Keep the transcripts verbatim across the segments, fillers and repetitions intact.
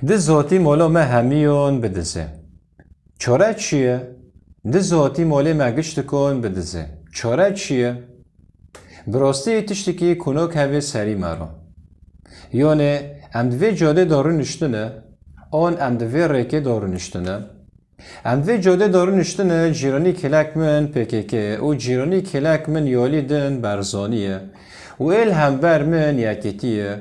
Diz hotî molo me hemîyon bidize. Çare çi ye? Diz hotî molê me giştikon bidize. Çare çi ye? Bi rostî tiştekî kunok hevê serî me re. Yonê em di vê cadê de rûniştine, an em di vê rêkê de rûniştine. Em di vê cadê de rûniştine, cîranî kêlek min P K K û cîranî kêlek min Yolî din Barzanî ye. Û ê li hember min Yekîtî ye.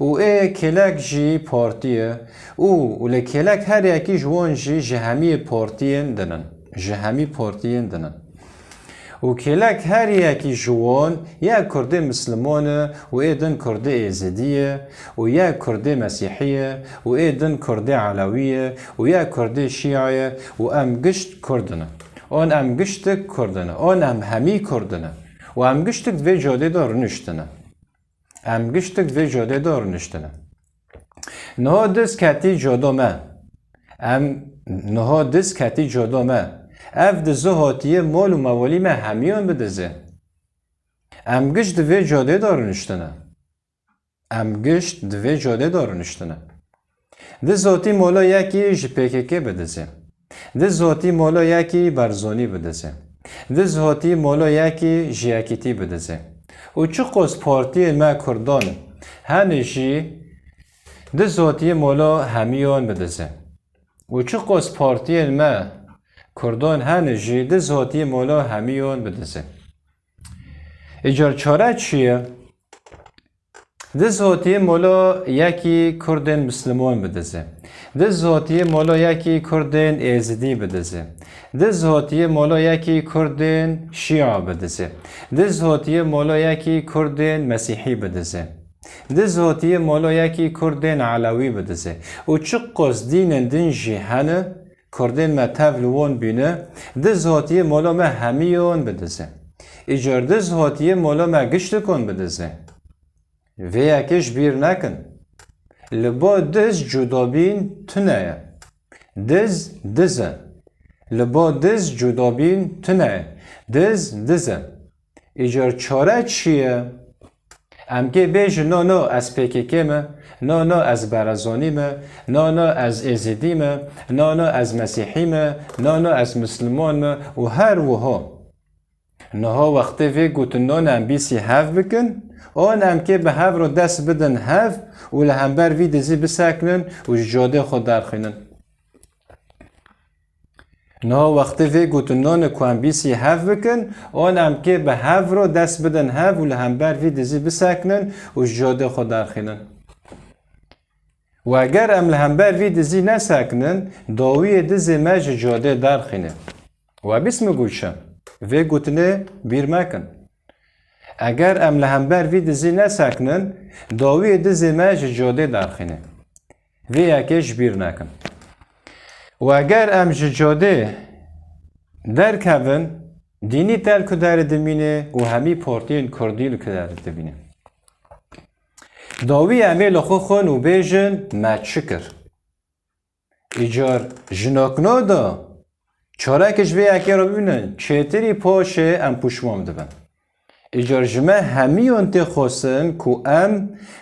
Û ê kêlek jî Partî ye. Û, û lê kêlek her yekî ji wan jî ji hemî partiyên din in. Ji hemî partiyên din in. Û kêlek her yekî ji wan yek kurdê misliman e û ê din kurdê êzidî ye û yek kurdê mesîhî ye û ê din kurdê elewî ye û yek kurdê şîa ye û em gişt kurd in. An em giştik kurd in. An em hemî kurd in. Û em giştik di vê cadê de rûniştine. Em giştik vê cadê de rûniştine. Niha diz ketî cada me. Em niha diz ketî cada me. Ev dizi hatiye mol û mewalî me hemiyan bidize. Em gişt di vê cadê de rûniştine. Em gişt di vê cadê de rûniştine. Diz hotî molo yekî ji P K K bidize. Diz hotî molo yekî Barzanî bidize. Diz hotî molo yekî ji Yekîtî bidize. Û çiqos partiyên me kurdan hene jî diz hotiyê molo hemiyon bidize. Û çiqos partiyên me kurdan hene jî diz hotiyê molo hemiyon bidize. Îcar çare çi ye? Diz hotiyê molo yekî kurdên misliman bidize. Diz hotiyê molo yekî kurdên êzidî bidize. Diz hotiyê molo yekî kurdên şîa bidize. Diz hotiyê molo yekî kurdên mesîhî bidize. Diz hotiyê molo yekî kurdên elewî bidize. Û çiqos dînên din jî hene, kurdên me tev li wan bîne, diz hotiyê molo me hemiyon bidize. Îcar diz hotiyê molo me giştikon bidize. Vê yekê ji bîr nekin. Li ba diz cudabîn tune ye. Diz, diz e. Li ba diz cudabîn tune ye. Diz, diz e. Îcar çare çi ye? Em kê bêjin, no, no, ez P K K me, no, no, ez Barzanî me, no, no, ez êzidî me, no, no, ez mesîhî me, no, no, ez misliman me û her wiha. Niha wextê vê gotinan em bîsî hev bikin, an em kê bi hev re dest bidin hev û li hember vî dizî bisekinin û ji cadê xwe derxînin. Niha wextê vê gotinan e ku em bîsî hev bikin, an em kê bi hev re dest bidin hev û li hember vî dizî bisekinin û ji cadê xwe derxînin. Û eger em li hember vî dizî nesekinin, dawiyê dizê me ji cadê derxîne. We bîst min got çi? Vê gotinê bîr mekin. Eger em li hember vî dizî nesekinin, dawiyê dizê me ji cadê derxîne. Vê yekê ji bîr nekin. Û eger em ji cadê derkevin, dînî te li ku derê dimîne û hemî partiyên kurdî li ku derê dimîne. Dawî em ê li xwe xwin û bêjin, me çi kir? Îcar ji nakna de çareke ji vê yekê re bibînin, çêtirî paşê em pûşmam dibin. Îcar ji me hemiyon tê xwestin ku em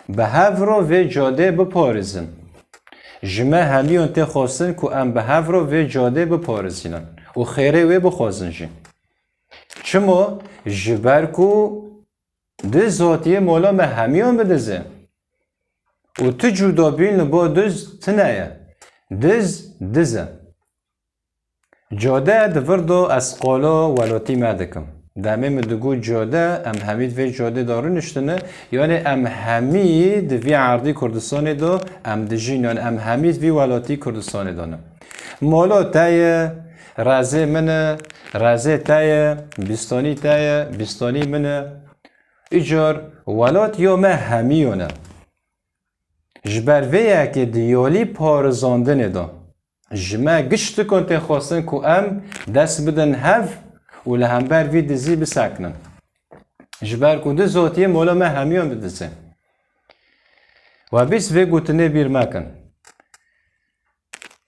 bi hev re vê cadê biparêzin. Ji me hemiyon tê xwestin ku em bi hev re vê cadê biparêzînin û xêrê wê bixwazin jî. Çima? Ji ber ku diz hatiye mola me hemiyon bidize. Û tu cudabîn li bo diz tune ye. Diz, diz e. Cade di vir de ez qala welatî me dikim. Demê min digot cade, em hemî di vê cadê de rûniştine, yanê em hemî di vî erdî Kurdistanê de em dijîn, yanê em hemî di vî welatî Kurdistanê de ne. Mala te ye, rezê min e, rezê te ye, bîstanî te ye, bîstanî min e. Îcar welat ya me hemiyan e. Ji ber vê yekê di yalî parêzandinê de ji me giştikon tê xwestin ku em dest bidin hev û li hember vî dizî bisekinin. Ji ber ku diz hatiye mola me hemiyan bidize. We bîst vê gotinê bîr mekin.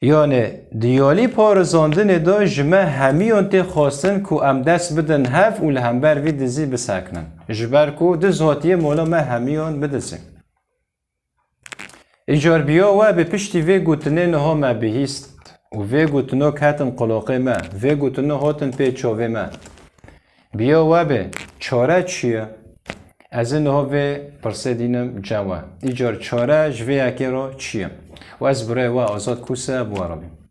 Yanê, di yalî parêzandinê de ji me hemiyan tê xwestin ku em dest bidin hev û li hember vî dizî bisekinin. Ji ber ku diz hatiye mola me hemiyan bidize. Îcar biya we be piştî vê gotinê niha me bihîst û vê gotino ketin quloqê me, vê gotino hatin pê çavê me. Biya we be, çare çi ye? Ez ê niha vê pirsê dînim cem we. Îcar çare ji vê yekê re çi ye? Û ez birê we Azad Kûse bi we re bîm.